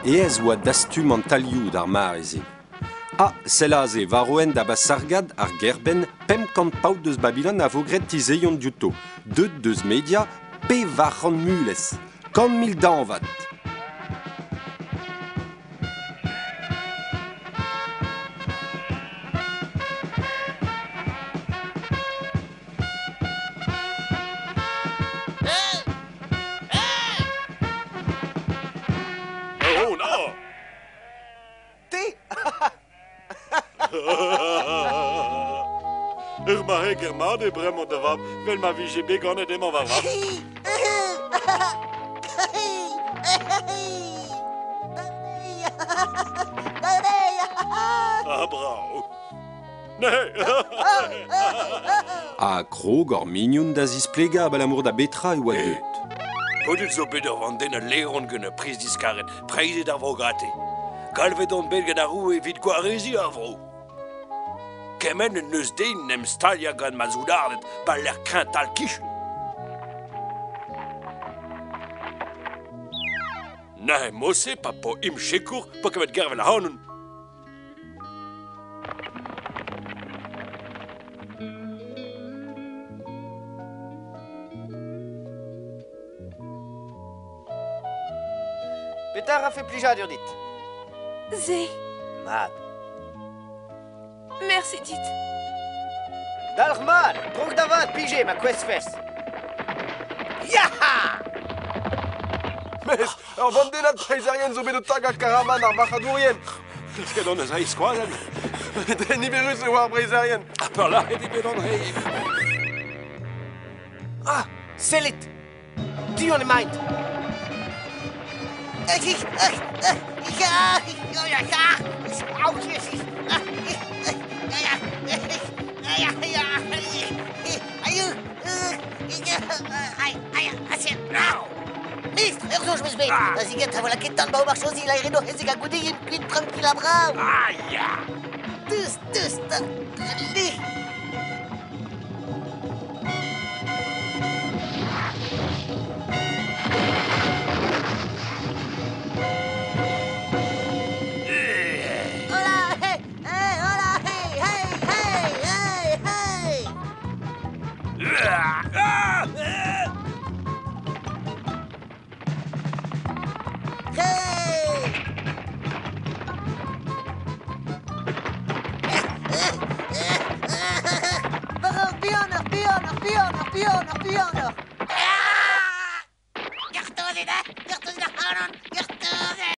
Aes oa dastum an tailhoù d'ar mare-se. Ha sell aze, war o hent da Basargad, ar gêr-benn, 500 paotr eus Babilon a vo graet tizheion diouto, deuet eus Media, 400 mulez, 100 000 dañvad. Oh, na! Te? Ur marc'heger mat eo bremañ da vab, 'vel ma vije bet ganet emañ war varc'h. Ah, brav. Ha krog hor mignon da zisplegañ abalamour da betra e oa deuet. Paotred zo bet ur vandennad laeron gant ur priz diskaret, preizhet ar vro gante. Galvet on bet gant ar roue evit gwareziñ ar vro. Kement en deus den 'n em staliañ gant ma soudarded 'ba lec'h kreñv tal-kichen. Neuze mod-se pa po imp sikour 'po ket bet gervel ac'hanon. Petra rafe plijadur dit? Se. Mat. Mersi dit. Dalc'h mat! Krog da vat, pije, ma kouezhfes. Yaha! Mes ur vandennad preizherien zo bet o tagañ karavan ar varc'hadourien. Klasket on eus reiñ skoazell. Dre niverus e oa ar breizherien. Ha peurlâret eo bet an re. Ah, sellit! Du-hont emaint! Mistr, ur soñj 'm eus bet. Da ziget a vo lakaet tan 'ba o marchosi laeret o c'hezeg ha goude int kuit tranquil ha brav. Ah ya! Deus, deus, allez! Hola, hey, hey, hola, hey, hey, hey, hey, hey! Hey! War ur buanoc'h, buanoc'h, buanoc'h, buanoc'h, buanoc'h! Gortozet, hein? Gortozet ac'hanon! Gortozet!